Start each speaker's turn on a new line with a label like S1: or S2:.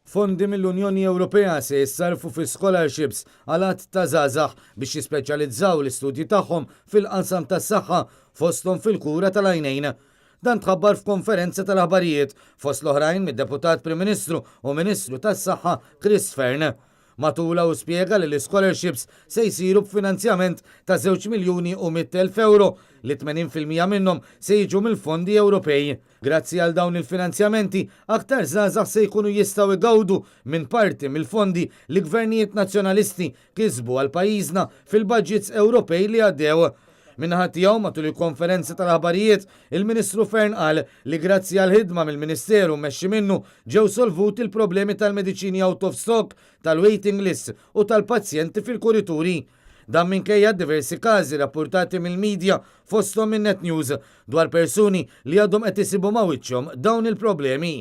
S1: Fondi mill-Unjoni Ewropea se jissarfu fi scholarships għal għadd ta' żgħażagħ biex jispeċjalizzaw l-istudji tagħhom fil-qasam tas-saħħa fosthom fil-kura tal-għajnejn. Dan tħabbar f'konferenza tal-aħbarijiet fost l-oħrajn mid-Deputat Prim Ministru u Ministru tas-Saħħa Chris Fearne. Matulha hu spjega li l-ischolarships se jsiru b'finanzjament ta' 2,100,000 ewro li 80% minnhom se jiġu mill-fondi Ewropej. Grazzi għal dawn il-finanzjamenti, aktar żgħażagħ se jkunu jistgħu jgawdu minn parti mill-fondi li gvernijiet nazzjonalisti kisbu għal pajjiżna fil-budgets Ewropej li għaddew. Min-naħa tiegħu matul il-konferenza tal-aħbarijiet, il-Ministru Fearne qal li grazzi għal ħidma mill-Ministeru mmexxi minnu ġew solvuti l-problemi tal-mediċini out of stock, tal-waiting lists u tal-pazjenti fil-kurituri. Dan minkejja diversi każi rapportati mill-medja fosthom minn Net News dwar persuni li għadhom qed isibu ma' wiċċhom dawn il-problemi.